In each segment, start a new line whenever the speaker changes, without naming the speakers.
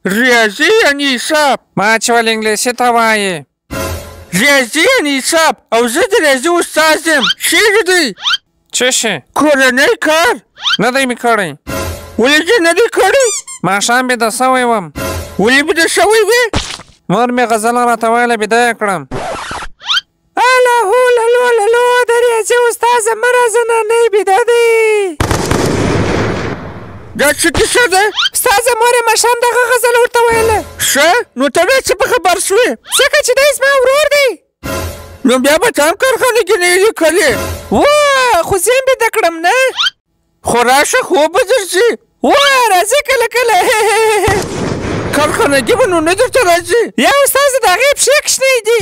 ریاضي یعنې حساب.
ما چې ول انګلیسي ته وایې.
ریاضي یعنې حساب، او زه د ریاضي استاد یم. چېرې دی؟
څه شی؟
کورنی کار.
نه دی مې کړی.
ولې دې نه دی کړی؟
ماښام بیده سوی وم.
ولې بیده شوی وې؟
مور مې غزله راته ویله، بیده یې کړم. اله هو للو للو، د ریاضي استاذه مه راځه، نانی بیده دی.
دا څه کیسه ده؟
استاذه مور یې ماښام دغه غزله ورته ویله.
ښه، نو ته بیا څه په خبر شوې؟
ځکه چې دی زما ورور دی.
نو بیا به ته هم کارخانه کې نه یې لیکلې؟
وه، خو زه هم بیده کړم نه.
خو راشه خوب به درځي.
وه، راځي کله کله.
کارخانګي به نو نه درته راځي؟
یا استاذه د هغې پښې کوچنۍ دي.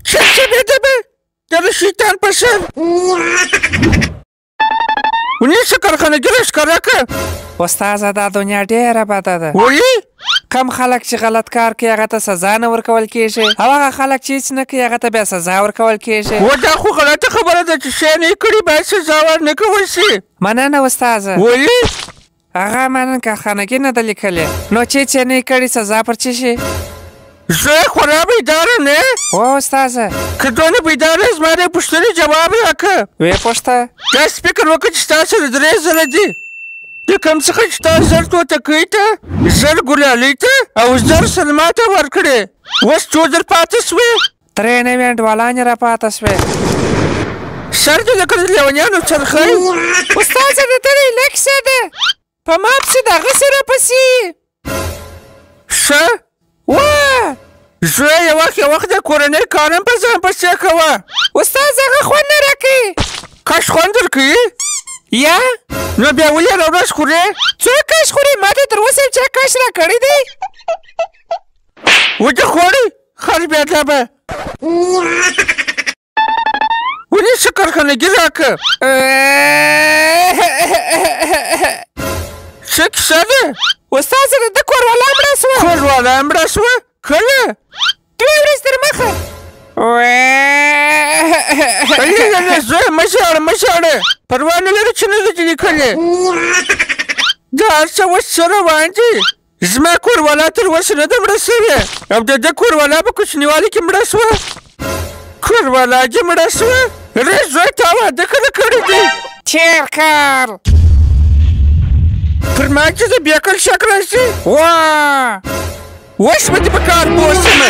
څه څه بیده به د شیطان په سر ونیسه، کارخانګي راښکاره کړه.
استاذه دا دنیا ډېره بده ده.
ولې؟
کم خلک چې غلط کار کوي هغه ته سزا نه ورکول کېږي، او هغه خلک چې هېڅ نه کوي هغه ته بیا سزا ورکول کېږي.
و دا خو غلطه خبره ده چې شی نه کړي باید سزا ورنه کول شي.
مننه استاذه.
ولې؟
هغه ما نن کارخانګي نه ده لیکلې، نو چې هېڅ یې نه کړي سزا پر څه شي؟
زه خورا بیداره نه؟
هو استاذه.
که دونه بیداره یې زما د پوښتنې جواب راکړه.
ویې پوښته.
داسې فکر وکړه چې ستا سره 3000 دي، د کوم څخه چې تا 1000 توتکۍ ته، 1000 ګلالۍ ته او 1000 سلما ته ورکړې، اوس څو در پاتې شوې؟
93 انډیوالانې را پاتې شوې.
سر دې لکه د لیونیانو څرخی.
استاذه د ده دی لږ څه ده، په ما پسې د هغه سره پسې.
ښه؟
وه.
زویه یو وخت یو وخت د کورنۍ کار هم په ځان پسې کوه.
استاذ هغه خوند نه راکوي.
کش خوند درکوي؟
یا.
نو بیا ولې هره ورځ خورې؟
څوک کش خوري؟ ما ته تر اوسه یو چا کش راکړی دی.
ودې خوړی خر بېادبه. ونیسه کارخانګي راکړه. څه کیسه ده؟
استاذه د ده کوروالا مړه شوه.
کوروالا مړه شوه؟ کله؟
2 ورځې تر مخه.
نه زویه مه ژاړه مه ژاړه، پروا نه لري چې نه ده لیکلې. دا هر څه اوس څه روان دي؟ زما کوروالا تر اوسه نه ده مړه شوې، او د ده کوروالا په کوچنیوالي کې مړه شوه. کوروالا دې مړه شوه؟ رې زوی تا واده کله کړی دی؟
تېر کال.
پر ما چې د بېعقل شک راشي.
وه.
اوس به دې په کار پوه شم.